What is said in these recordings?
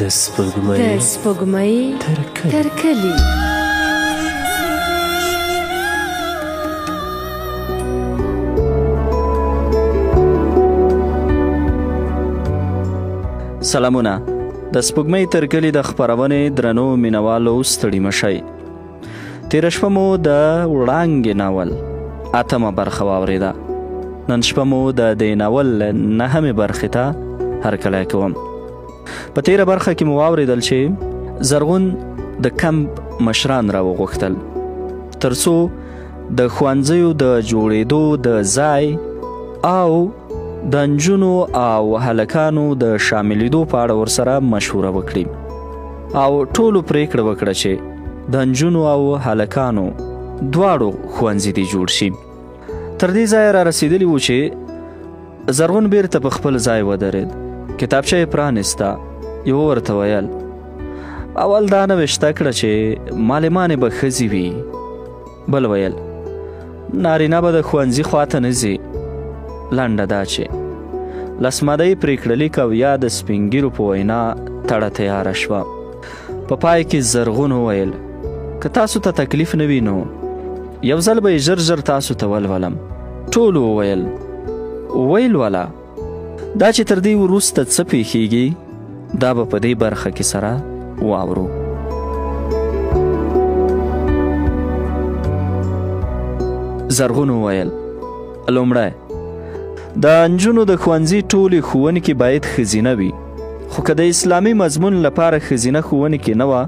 د سپوږمۍ تر کلي. سلامونه، د سپوږمۍ تر کلي د خپرونې درنو مینوالو ستړي مشئ. تېره شپه مو د وړانګې ناول اتمه برخه واورېده. نن شپه مو د دې ناول نهمې برخې ته هرکلی کوم. په تېره برخه کې مو واورېدل چې زرغون د کمپ مشران راوغوښتل ترڅو د ښوونځیو د جوړېدو د ځای او د نجونو او هلکانو د شاملېدو په اړه ورسره مشوره وکړي، او ټولو پرېکړه وکړه چې د نجونو او هلکانو دواړو ښوونځي دې جوړ شي. تر دې ځایه را رسېدلي وو چې زرغون بیرته په خپل ځای ودرېد، کتابچه یې پرانیسته، یوه ورته ویل: اول دا نوشته کړه چې معلمانې به ښځې وي. بل ویل: نارینه به د ښوونځي خواته نه ځي. لنډه دا چې لس ماده یې پرېکړه لیک او یا د سپینږیرو په وینا تړه تیاره شوه. په پای کې زرغون وویل: که تاسو ته تکلیف نه وي نو یو ځل به یې ژر ژر تاسو ته ولولم. ټولو وویل: ویلوله. دا چې تر دې وروسته څه پیښیږي دا به په دې برخه کې سره واورو. زرغون وویل: لومړی، د نجونو د ښوونځي ټولې ښوونکې باید ښځینه وي، خو که د اسلامي مضمون لپاره ښځینه ښوونکې نه وه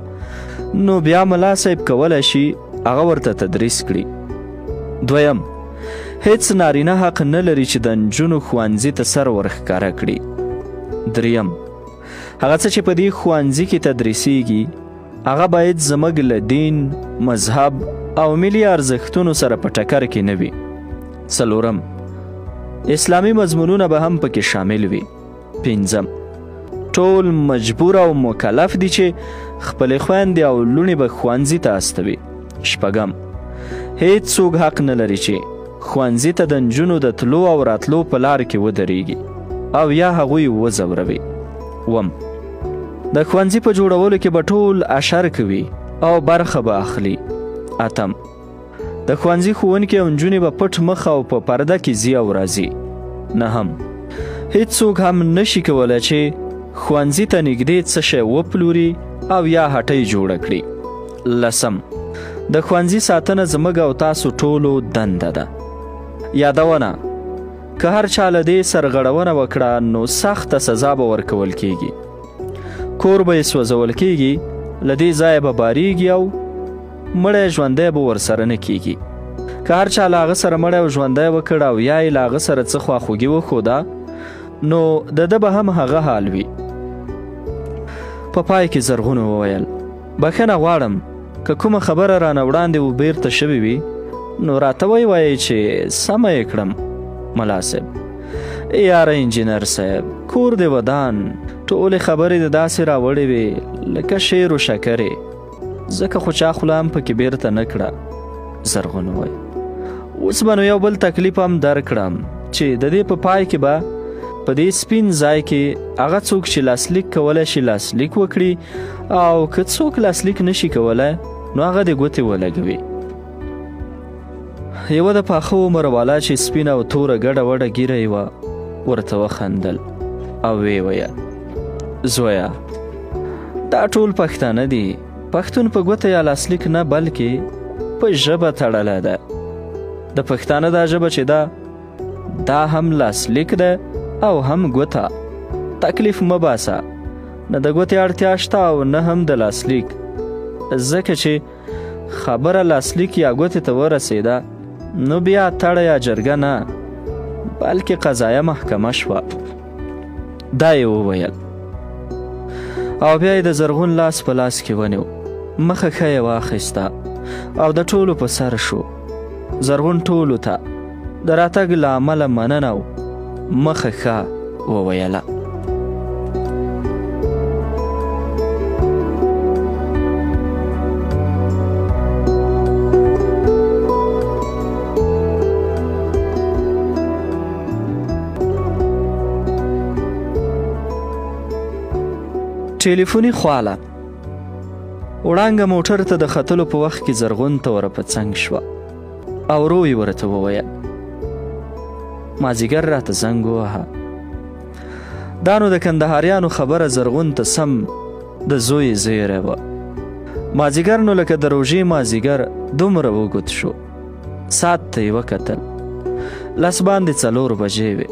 نو بیا ملا صاحب کولی شي هغه ورته تدریس کړي. دویم، هیڅ نارینه حق نه لري چې د نجونو ښوونځي ته سر ورښکاره کړي. دریم، هغه څه چې په دې ښوونځي کې تدریسیږي هغه باید زموږ له دین، مذهب او ملي ارزښتونو سره په ټکر کې نه وي. څلورم، اسلامي مضمونونه به هم پکې شامل وي. پنځم، ټول مجبور او مکلف دي چې خپلې خویندې او لوڼې به ښوونځي ته استوي. شپږم، هیڅ څوک حق نه لري چې ښوونځي ته د نجونو د تلو او راتلو په لار کې ودرېږي او یا هغوی وځوروي. اووم، د ښوونځي په جوړولو کې به ټول اشر کوي او برخه به اخلي. اتم، د ښوونځي ښوونکي او نجونې به پټ مخ او په پرده کې ځي او راځي. نهم، هیڅوک هم نشي کولی چې ښوونځي ته نږدې څه شی وپلوري او یا هټۍ جوړه کړي. لسم، د ښوونځي ساتنه زموږ او تاسو ټولو دنده ده. یادونه، که هر چا له دې سرغړونه وکړه نو سخته سزا به ورکول کیږي، کور به یې سوځول کیږي، له دې ځایه به باریږي او مړی ژوندی به ورسره نه کیږي. که هر چا له هغه سره مړی او ژوندی وکړ او یا یې له هغه سره څه خواخوږي وښوده نو د ده به هم هغه حال وي. په پای کې زرغون وویل: بښنه غواړم که کومه خبره رانه وړاندې و بیرته شوې وي نو راته ویې چې سمه یې کړم. ملا صاحب: یاره انجینر صاحب، کور دې ودان، ټولې خبرې د داسې راوړې وې لکه شیر و شکرې، ځکه خو چا خوله هم پکې بیرته نه کړه. زرغون وویل: اوس به نو یو بل تکلیف هم درکړم چې د دې په پای کې به په دې سپین ځای کې هغه څوک چې لاسلیک کولی شي لاسلیک وکړي او که څوک لاسلیک نشي کولی نو هغه دې ګوتې ولګوي. یوه د پاخه عمر والا چې سپینه او توره ګډه وډه ږیره یې وه ورته وخندل او ویې ویل: زویه، دا ټول پښتانه دي، پښتون په ګوته یا لاسلیک نه بلکې په ژبه تړلی ده. د پښتانه دا ژبه چې ده دا هم لاسلیک ده او هم ګوته. تکلیف مه باسه، نه د ګوتې اړتیا شته او نه هم د لاسلیک، ځکه چې خبره لاسلیک یا ګوتې ته ورسېده نو بیا تړه یا جرګه نه بلکې قضایه محکمه شوه. دا یې وویل او بیا یې د زرغون لاس په لاس کې ونیو، مخه ښه یې واخیسته او د ټولو په سر شو. زرغون ټولو ته د راتګ له امله مننه او مخه ښه وویله. ټلیفوني خواله وړانګه موټر ته د ختلو په وخت کې زرغون ته ورپه څنګ شوه او ورو یې ورته وویل، مازیګر راته زنګ ووهه. دا نو د کندهاریانو خبره زرغون ته سم د زوی زیری وه. مازیګر نو لکه د روژې مازیګر دومره اوږد شو. ساعت ته یې وکتل، 4:50 بجې وې.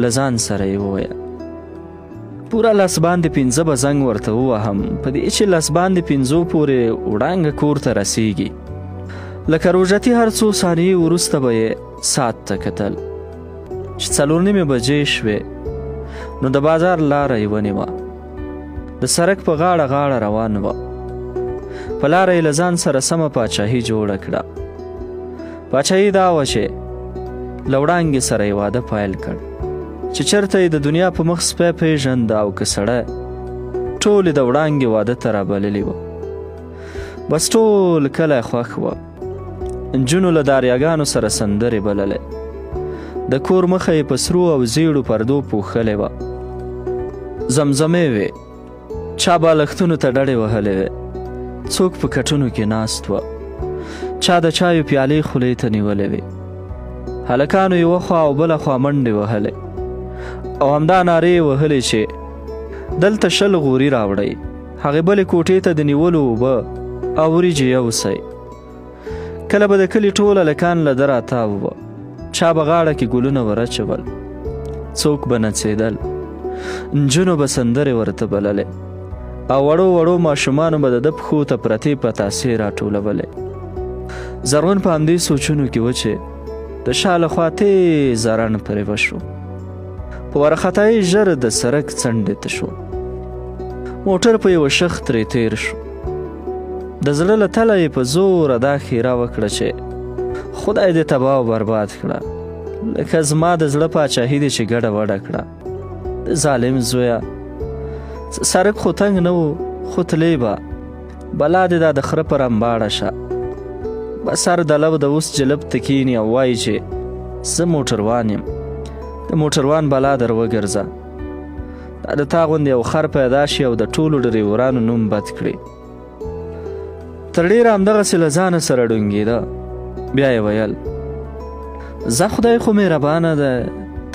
له ځان سره یې وویل، پوره 5:50 به زنګ ورته ووهم، په دې چې 5:50 پورې وړانګه کور ته رسیږي. لکه روژتي هر څو ثانیې وروسته به یې ساعت ته کتل. چې 4:30 بجې شوې نو د بازار لاره یې ونیوه. د سړک په غاړه غاړه روان وه. په لاره یې له ځان سره سمه پاچاهي جوړه کړه. پاچاهي دا وه چې له وړانګې سره یې واده پیل کړ، چې چېرته یې د دنیا په مخ سپی پېژنده او که سړی، ټول یې د وړانګې واده ته رابللي وه. بس ټول کلی خوښ وه. نجونو له داریاګانو سره سندرې بللې. د کور مخه یې په سرو او زیړو پردو پوښلې وه. زمزمې وې، چا بالښتونو ته ډډې وهلې وې، څوک په کټونو کې ناست وه، چا د چایو پیالې خولې ته نیولې وې. هلکانو یوه خوا او بله خوا منډې وهلې او همدا نارې یې وهلې چې دلته 20 غوري راوړئ، هغې بلې کوټې ته د نیولو اوبه او وریجې یوسئ. کله به د کلي ټول هلکان له ده راتاو وه، چا به غاړه کې ګلونه ورچول، څوک به نڅېدل، نجونو به سندرې ورته بللې او وړو وړو ماشومانو به د ده پښو ته پرتې پتاسې راټولولې. زرغون په همدې سوچونو کې و چې د شا له خوا تېز رڼ پرې وشو. په ورخطایۍ ژر د سړک څنډې ته شو. موټر په یوه شخ ترې تېر شو. د زړه له تله یې په زوره دا ښیرا وکړه چې خدای دې تباه او برباد کړه، لکه زما د زړه پاچاهي دې چې ګډه وډه کړه. د ظالم زویه، سړک خو تنګ نه و، خو تلې به، بلا دې دا د خره پر امباړه شه. بس هر دلو د اوس جلب ته کښېني او وایي چې زه موټروان یم، د موټروان بلا در وګرځه. دا د تا غوندې یو خر پیدا شي او د ټولو ډریورانو نوم بد کړي. تر ډېره همدغسې له ځانه سره ډونګېده. بیا یې ویل، زه خدای خو مهربانه ده،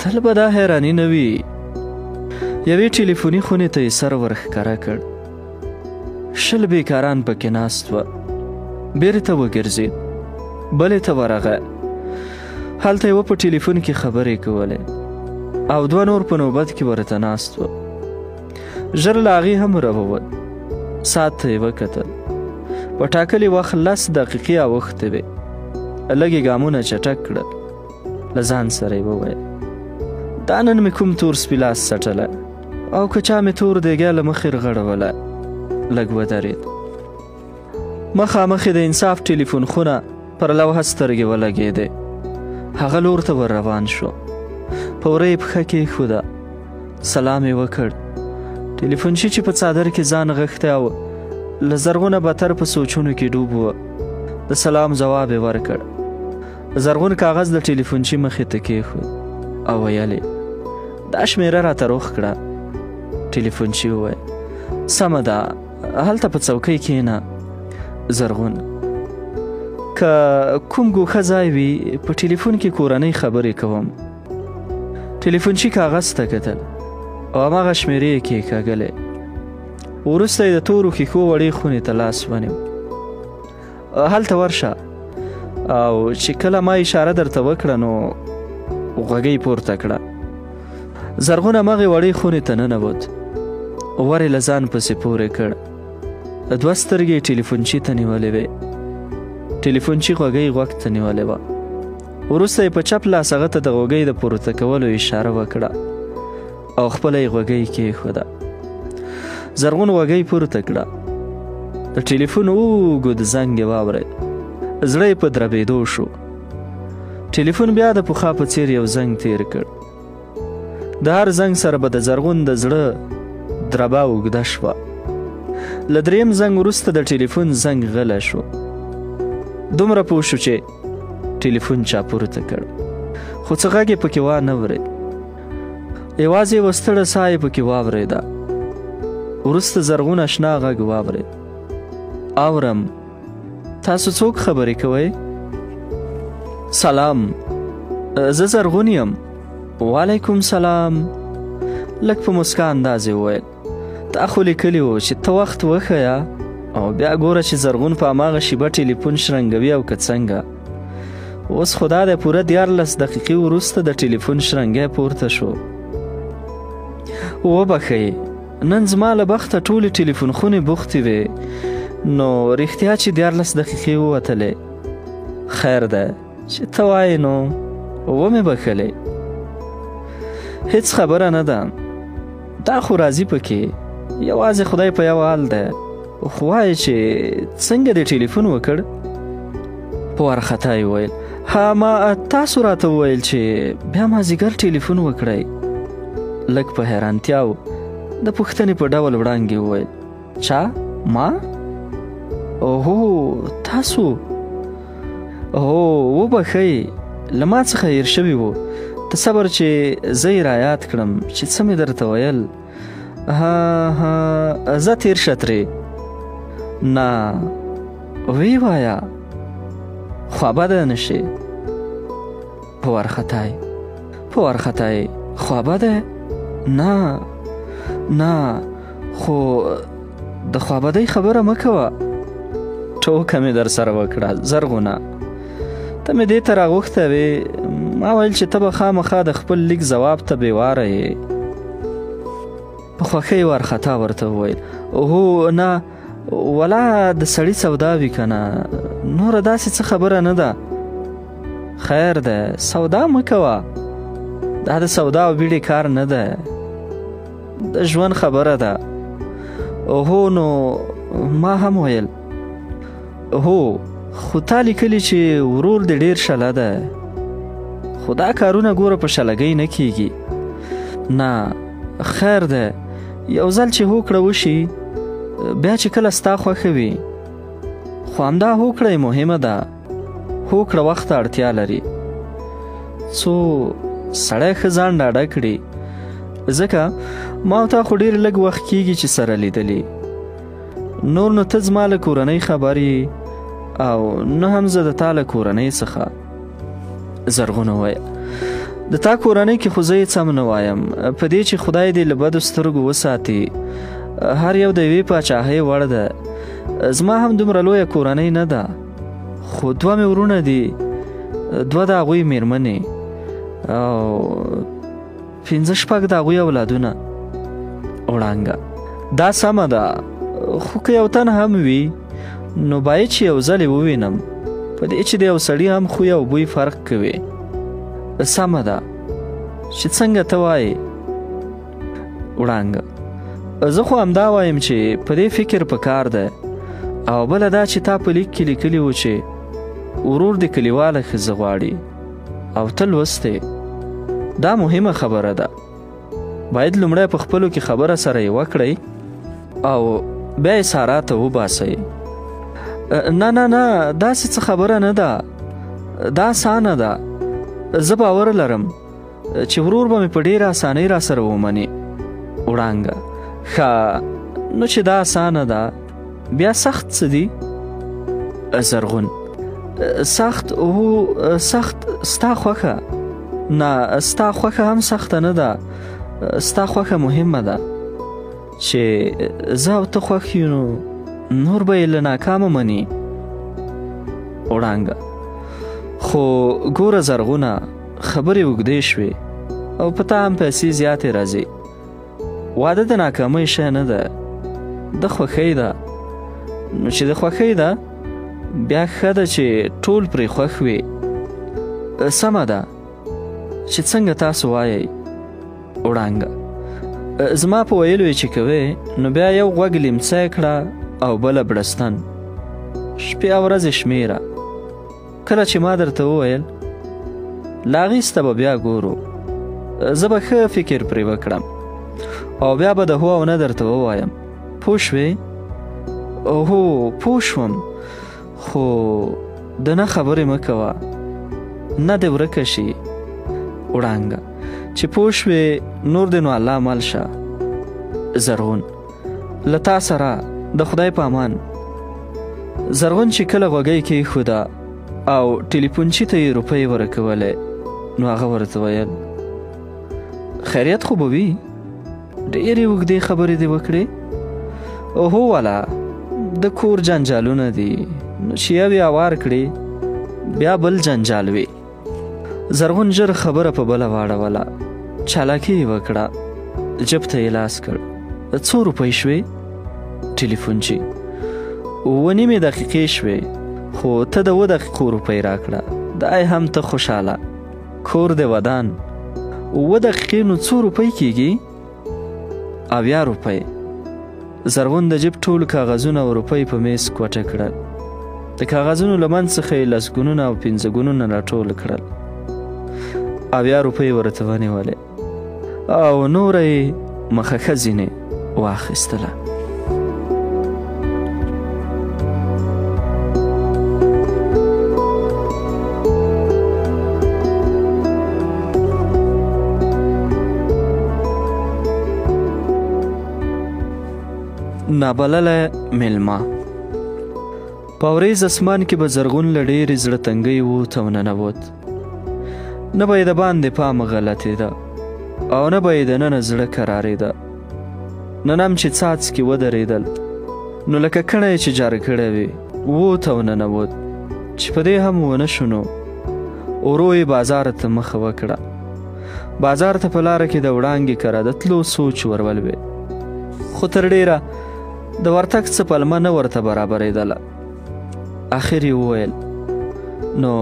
تل به دا حیراني نه وي. یوې ټلیفوني خونې ته یې سر ورښکاره کړ. 20 بیکاران پکې ناست وه. بیرته وګرځېد، بلې ته ورغی. هلته یوه په ټلیفون کې خبرې کولې او 2 نور په نوبت کې ورته ناست وه. ژر له هغې هم راووت. ساعت ته یې وکتل، په ټاکلي وخت 10 دقیقې اوښتې وې. لږ یې ګامونه چټک کړل. له ځان سره یې وویل، دا نن مې کوم تور سپي لاس څټلی او که چا مې تور دیګی له مخې رغړولی. لږ ودرېد. مخامخ د انصاف ټلیفون خونه پر لوحه سترګې ولګېدې. هغه لور ته ور روان شو. په وره یې پښه کېښوده. سلام یې وکړ. ټلیفونچي چې په څادر کې ځان غښتی او له زرغونه بتر په سوچونو کې ډوب و، د سلام ځواب یې ورکړ. زرغون کاغذ د ټلیفونچي مخې ته کېښود او ویل یې، دا شمېره راته روغ کړه. ټلیفونچي وویل، سمه ده، هلته په څوکۍ کښېنه. زرغون، که کوم ګوښه ځای وي په ټلیفون کې کورنۍ خبرې کوم. ټلیفونچي کاغذ ته کتل او هماغه شمېرې یې کېکاږلې. وروسته یې د تورو ښیښو وړې خونې ته لاس ونیو. هلته ورشه او چې کله ما اشاره درته وکړه نو غوږۍ پورته کړه. زرغون هماغې وړې خونې ته ننوت. ور یې له ځان پسې پورې کړ. 2 سترګې یې ټلیفونچي ته نیولې وې. ټلیفونچي غوږۍ غوږ ته نیولې وه. وروسته یې په چپ لاس هغه ته د غوږۍ د پورته کولو اشاره وکړه او خپله یې غوږۍ کېښوده. زرغون غوږۍ پورته کړه. د ټلیفون اوږد زنګ یې واورېد. زړه یې په دربېدو شو. ټلیفون بیا د پخوا په څېر یو زنګ تېر کړ. د هر زنګ سره به د زرغون د زړه دربا اوږده شوه. له دریم زنګ وروسته د ټلیفون زنګ غلی شو. دومره پوه شو چې ټلیفون چا پورته کړ، خو څه غږ یې پکې وانه ورېد. یوازې یوه ستړه ساه یې پکې واورېده. وروسته زرغون اشنا غږ واورېد. اورم، تاسو څوک خبرې کوئ؟ سلام، زه زرغون یم. وعلیکم سلام. لږ په مسکا انداز یې وویل، تا خو لیکلي و چې ته وخت وښیه او بیا ګوره چې زرغون په هماغه شیبه ټلیفون شرنګوي او که څنګه. اوس خو دا دی پوره 13 دقیقې وروسته د ټلیفون شرنګی پورته شو. وبخښئ، نن زما له بخته ټولې ټلیفون خونې بوختې وې، نو رښتیا چې 13 دقیقې ووتلې. خیر ده چې ته وایې نو ومې بخښلې. هیڅ خبره نه ده، دا خو راځي پکې، یوازې خدای په یو حال ده. خو وایې چې څنګه دې ټلیفون وکړ؟ په وارخطا یې وویل، ها ما تاسو راته وویل چې بیا مازدیګر ټلیفون وکړئ. لږ په حیرانتیا و د پوښتنې په ډول وړاندې وویل، چا؟ ما؟ اوهو تاسو؟ اوهو وبخښئ، له ما څخه هېر شوي وو. ته صبر چې زه یې رایاد کړم چې څه مې درته ویل. ها ها، زه تېر شه ترې. نه، ویې وایه، خوابده نه شې. په وارخطا یې، خوابده؟ نه نه، خو د خوابدۍ خبره مه کوه. ټوکه مې در سره وکړه زرغونه، ته مې دې ته راغوښتی وې. ما ویل چې ته به خامخا د خپل لیک ځواب ته بېواره یې. په خوښۍ وارخطا ورته وویل، اوهو نه، ولا د سړي سودا وي که نه، نوره داسې څه خبره نه ده. خیر ده، سودا مه کوه، دا د سودا او بیړې کار نه ده، د ژوند خبره ده. اوهو نو ما هم ویل، هو خو تا لیکلي چې ورور دې ډېر شله ده، خو دا کارونه ګوره په شلګۍ نه کیږي. نه خیر ده، یو ځل چې هوکړه وشي بیا چې کله ستا خوښه وي، خو همدا هوکړه یې مهمه ده. هوکړه وخت ته اړتیا لري څو سړی ښه ځان ډاډه کړي، ځکه ما او تا خو ډېر لږ وخت کیږي چې سره لیدلي. نور نو ته زما له کورنۍ خبر یې او نه هم زه د تا له کورنۍ څخه. زرغونه وویل، د تا کورنۍ کې خو زه هېڅ هم نه وایم، په دې چې خدای دې له بدو سترګو وساتي، هر یو د یوې پاچاهۍ وړ ده. زما هم دومره لویه کورنۍ نه ده، خو دوه مې وروڼه دي، دوه د هغوی میرمنې او 5 6 د هغوی اولادونه. وړانګه، دا سمه ده، خو که یو تن هم وي نو باید چې یو ځل یې ووینم، په دې چې د یو سړي هم خوی او بوی فرق کوي. سمه ده چې څنګه ته وایې. وړانګه، زه خو همدا وایم چې په دې فکر په کار ده. او بله دا چې تا په لیک کې لیکلي و چې ورور دې کلیواله ښځه غواړي او ته لوستې، دا مهمه خبره ده. باید لومړی په خپلو کې خبره سره یې وکړئ او بیا یې سارا ته وباسئ. نه نه نه، داسې څه خبره نه ده، دا اسانه ده. زه باور لرم چې ورور به مې په ډېره اسانۍ را سره ومني. وړانګه، ښه نو چې دا اسانه ده بیا سخت څه دي؟ زرغون، سخت؟ هو سخت ستا خوښه. نه، ستا خوښه هم سخته نه ده، ستا خوښه مهمه ده. چې زه او ته خوښ یو نو نور به یې له ناکامه مني. وړانګه، خو ګوره زرغونه، خبرې اوږدې شوې او په تا هم پیسې زیاتې راځي. واده د ناکامۍ شی نه ده، د خوښۍ ده. نو چې د خوښۍ ده بیا ښه ده چې ټول پرې خوښ وي. سمه ده چې څنګه تاسو وایئ. وړانګه، زما په ویلو یې چې کوې نو بیا یو غوږ لیمڅی کړه او بله بړستن، شپې او ورځې شمېره. کله چې ما درته وویل له هغې څخه به بیا ګورو، زه به ښه فکر پرې وکړم او بیا به د هو او نه درته ووایم. پوه شوې؟ هو پوه شوم، خو د نه خبرې مه کوه، نه دې ورکه شي. وړانګه، چې پوه شوې نور دې نو الله مل شه. زرغون، له تا سره د خدای په امان. زرغون چې کله غوږۍ کېښوده او ټلیفونچي ته یې روپۍ ورکولې، نو هغه ورته ویل خیریت خو به وي، ډېرې اوږدې خبرې دې وکړې. اوهو والا، د کور جنجالونه دي، نو چې یو یې اوار کړي بیا بل جنجال وي. زرغون ژر خبره په بله واړوله، چالاکي یې وکړه، جب ته یې لاس کړ. څو روپۍ شوې؟ ټلیفونچي 7.5 دقیقې شوې، خو ته د 7 دقیقو روپۍ راکړه، دای هم ته خوشحاله، کور دې ودان. 7 دقیقې نو څو روپۍ کیږي؟ 70 روپۍ. زرغون د جیب ټول کاغذونه او روپۍ په میز کوټه کړل. د کاغذونو له منځ څخه یې لسګونونه او پنځه ګونونه راټول کړل. 70 روپۍ ورته ونیولې او نوره یې مخه ښه ځینې واخیستله. نابللی میلمه. په ورېځ اسمان کې به زرغون له ډېرې زړه تنګۍ ووت او ننوت. نه به یې د باندې پام غلطېده او نه به یې دننه زړه کرارېده. نن هم چې څاڅکي ودرېدل، نو لکه کڼی چې جار کړی وي ووت او ننوت. چې په دې هم ونه شو نو ورو یې بازار ته مخه وکړه. بازار ته په لاره کې د وړانګې کره د تلو سوچ ورولوې، خو تر ډېره د ورتګ څه پلمه نه ورته برابرېدله. اخر یې وویل نو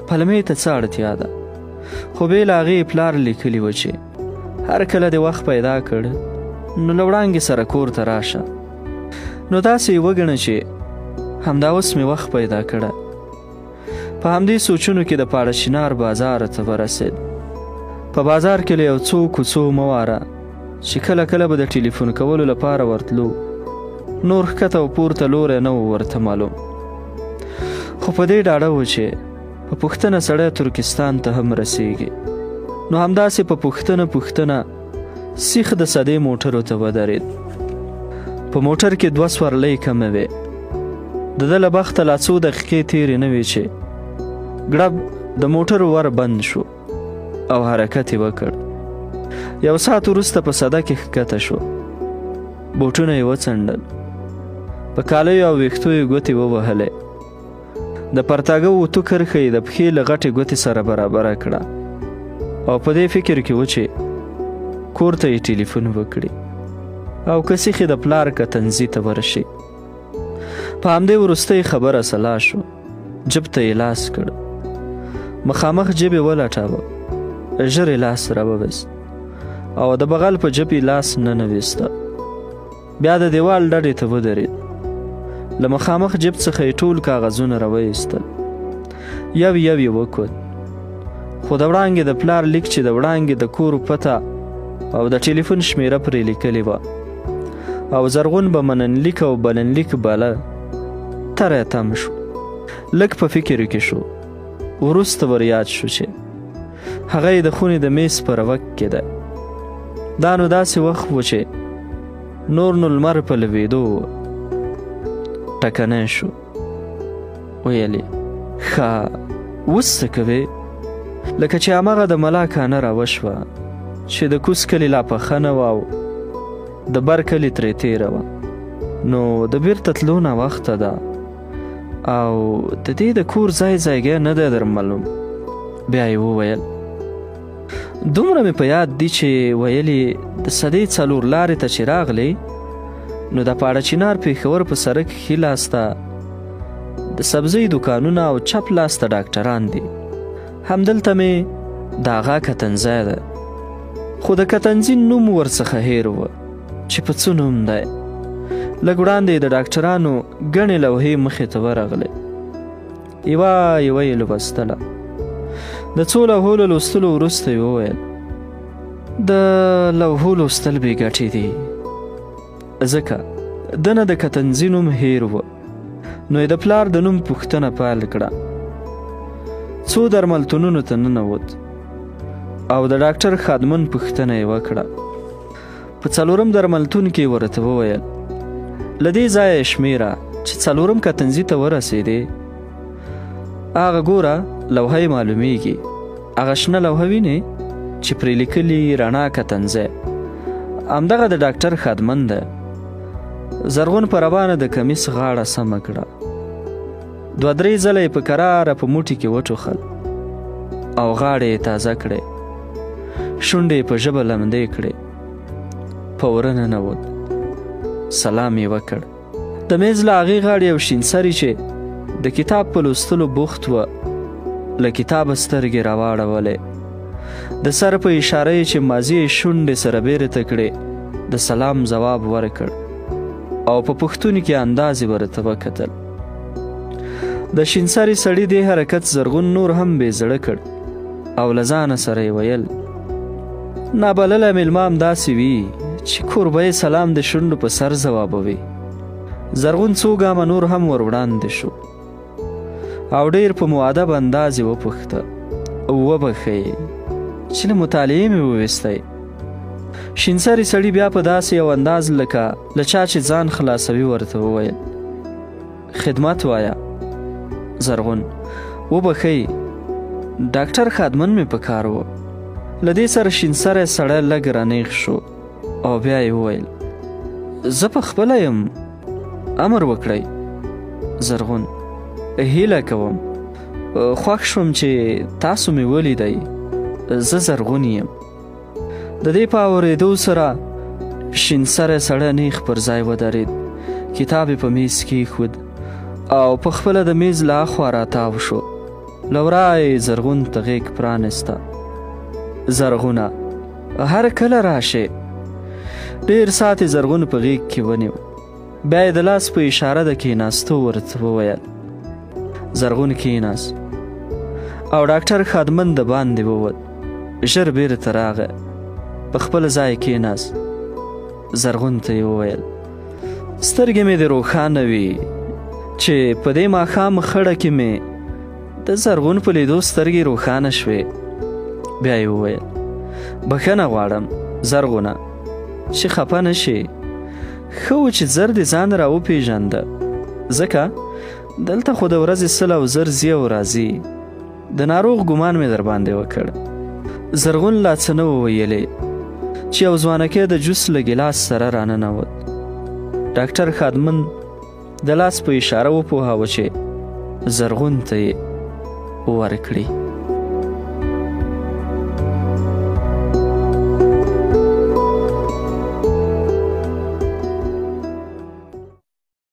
پلمې ته څه اړتیا ده؟ خو بې له هغې پلار لیکلي و چې هر کله دې وخت پیدا کړ نو له وړانګې سره کور ته راشه. نو داسې یې وګڼه چې همدا اوس مې وخت پیدا کړه. په همدې سوچونو کې د پاړه بازار ته ورسېد. په بازار کې له یو څو کوڅو مواره چې کله کله به د ټلیفون کولو لپاره ورتلو، نور ښکته او پورته لوری نه و ورته معلوم. خو په دې ډاډه و چې په پوښتنه سړی ترکستان ته هم رسیږي. نو همداسې په پوښتنه پوښتنه سیخ د سدې موټرو ته ودرېد. په موټر کې 2 سورلۍ کمې وې. د ده له بخته لا څو دقیقې تېرې نه وې چې ګړب د موټر ور بند شو او حرکت یې وکړ. یو ساعت وروسته په سده کې ښکته شو. بوټونه یې وڅنډل، په کالیو او ویښتو یې ګوتې ووهلې. د پرتاګه اوتو کرښه یې د پښې له غټې ګوتې سره برابره کړه او په دې فکر کې و چې کور ته یې ټلیفون وکړي او که سیخې د پلار کتنځي ته ورشي. په همدې وروستۍ خبره سلا شو. جب ته یې لاس کړ، مخامخ جیب یې ولټاوه، ژر یې لاس راوویست او د بغل په جب یې لاس ننویسته. بیا د دیوال ډډې ته ودرېد. له مخامخ جیب څخه یې ټول کاغذونه راوایستل، یو یو یې وکوت. خو د وړانګې د پلار لیک چې د وړانګې د کور پته او د ټلیفون شمېره پرې لیکلې وه او زرغون به مننلیک او بلنلیک باله، تری تم شو. لږ په فکر کې شو. وروسته ور یاد شو چې هغه یې د خونې د میز په روک کې ده. دا نو داسې وخت و چې نور نو لمر په لوېدو و. ټکنی شو. ویل یې ښه اوس څه کوې؟ لکه چې هماغه د ملا کانه راوشوه چې د کوز کلي لا پخه نه وه او د بر کلي ترې تېره وه، نو د بیرته تلو ناوخته ده او د دې د کور ځای ځایګی نه دی در معلوم. بیا یې وویل دومره مې په یاد دي چې ویلې د سدې 4 لارې ته چې راغلې نو د پاړه چینار پېښور په سړک ښي لاس ته د سبزۍ دوکانونه او چپ لاس ته ډاکټران دي. همدلته مې د هغه کتنځی ده. خو د کتنځي نوم ورڅخه هېر و چې په څه نوم دی. لږ وړاندې د ډاکټرانو ګڼې لوحې مخې ته ورغلې. یوه یوه یې لوستله. د څو لوحو له لوستلو وروسته یې وویل د لوحو لوستل بې ګټې دي، ځکه دنه د کتنځي نوم هېر و. نو یې د پلار د نوم پوښتنه پیل کړه. څو درملتونونو ته ننوت او د ډاکټر خادمن پوښتنه یې وکړه. په 4 درملتون کې ورته وویل له دې ځایه یې شمېره چې څلورم کتنځي ته ورسېدې، هغه ګوره لوحه یې معلومیږي، هغه شنه لوحه وینې چې پرې لیکلي رڼا کتنځی، همدغه د ډاکټر ښادمن ده. زرغون په روانه د کمیس غاړه سمه کړه، دوه درې ځله یې په کراره په موټي کې وټوخل او غاړې یې تازه کړې، شونډې یې په ژبه لمدې کړې، په وره ننوت، سلام یې وکړ. د میز له هغې غاړې یو شین سري چې د کتاب په لوستلو بوخت و، له کتابه سترګې راواړولې، د سر په اشاره یې چې مازې یې شونډې سره بېرته کړې، د سلام ځواب ورکړ او په پوښتوني کې انداز یې ورته وکتل. د شین سري سړي دې حرکت زرغون نور هم بې زړه کړ او له ځانه سره یې ویل، نابللی مېلمه همداسې وي چې کوربه یې سلام د شونډو په سر ځوابوي. زرغون څو ګامه نور هم ور وړاندې شو او ډېر په مؤدب انداز یې وپوښته، وبښئ چې له مطالعې مې وویستی. شین سري سړي بیا په داسې یو انداز لکه له چا چې ځان خلاصوي ورته وویل، خدمت وایه. زرغون، وبښئ ډاکټر ښادمن مې په کار و. له دې سره شین سری سړی لږ رانیغ شو او بیا یې وویل، زه په خپله یم، امر وکړئ. زرغون، هیله کوم، خوښ شوم چې تاسو مې ولیدئ، زه زرغون یم. د دې په اورېدو سره شین سری سړی نیغ پر ځای ودرېد، کتاب یې په میز کېښود او په خپله د میز له اخوا راتاو شو. له ورایه یې زرغون ته غېږ پرانسته. زرغونه، هر کله راشې. ډېر ساعت یې زرغون په غېږ کې ونیو، بیا یې د لاس په اشاره د کېناستو ورته وویل. زرغون کېناست او ډاکټر ښادمن د باندې ووت. ژر بېرته راغی، په خپل ځای کېناست. زرغون ته یې وویل، سترګې مې دې روښانه وي چې په دې ماښام خړه کې مې د زرغون په لیدو سترګې روښانه شوې. بیا یې وویل، بښنه غواړم زرغونه چې خفه نه شې، ښه و چې زر دې ځان را وپېژنده، ځکه دلته خو د ورځې 100 او 1000 ځي او راځي، د ناروغ ګمان مې در باندې وکړ. زرغون لا څه نه وو ویلي چې یو ځوانکی د جوس له ګیلاس سره راننوت. ډاکټر ښادمن د لاس په اشاره وپوهاوه چې زرغون ته یې ورکړي.